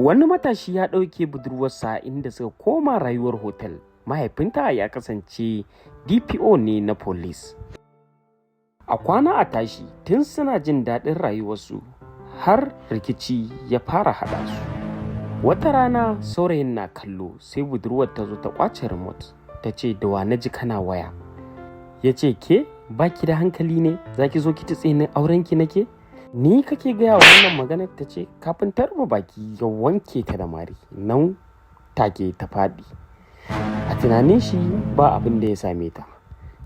Wani matashi ya ɗauke budurwarsa inda suka koma rayuwar hotel. Mahaifinta ya kasance DPO ne na police. A kwana a tashi, tun suna jin daɗin rayuwarsu har rikici ya fara haɗa su. Wata rana saurayin na kallo, sai budurwar ta zo ta ƙwace remote, ta ce, "Da wa na ji kana waya?" Ya ce, "Ke baki da hankali ne? Za ki zo ki tutse ni, aurenki nake? Ni kake gaya wannan maganar?" Ta ce, kafin ta rufe baki ya wanke ta da mari, nan take ta faɗi. A tunanin shi ba abin da ya same ta.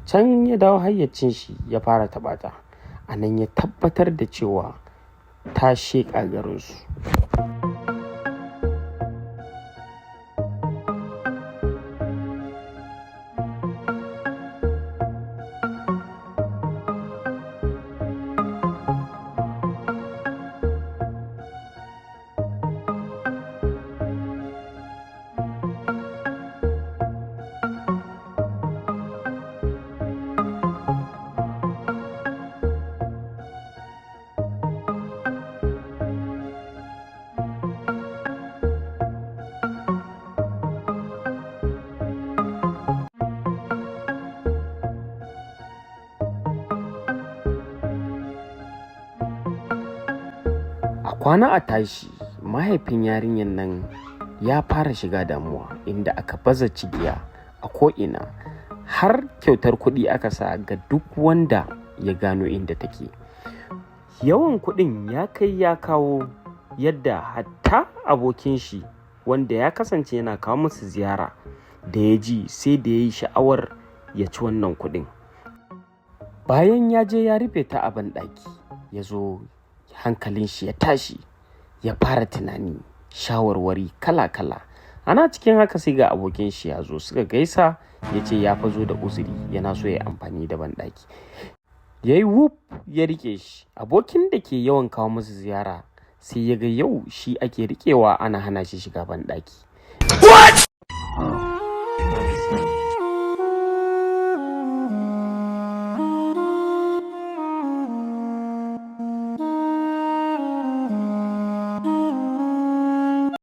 Can ya dawo hayyacin shi, ya fara taɓa ta. A nan ya tabbatar da cewa ta sheƙa garinsu. A kwana a tashi, mahaifin yarinyar nan ya fara shiga damuwa, inda aka baza cigiya a ko'ina, har kyautar kuɗi aka sa ga duk wanda ya gano inda take. Yawan kuɗin ya kai ya kawo yadda hatta abokin shi, wanda ya kasance yana kawo musu ziyara, da ya ji sai da ya yi sha'awar ya ci wannan kuɗin. Bayan ya je ya rufe ta a banɗaki, ya zo hankalin shi ya tashi, ya fara tunani, shawarwari kala-kala. Ana cikin haka sai ga abokin shi ya zo, suka gaisa, ya ce ya fa zo da uzuri, yana so ya yi amfani da banɗaki. Ya yi wuf ya riƙe shi. Abokin da ke yawan kawo musu ziyara sai ya ga yau shi ake riƙewa ana hana shi shiga banɗaki.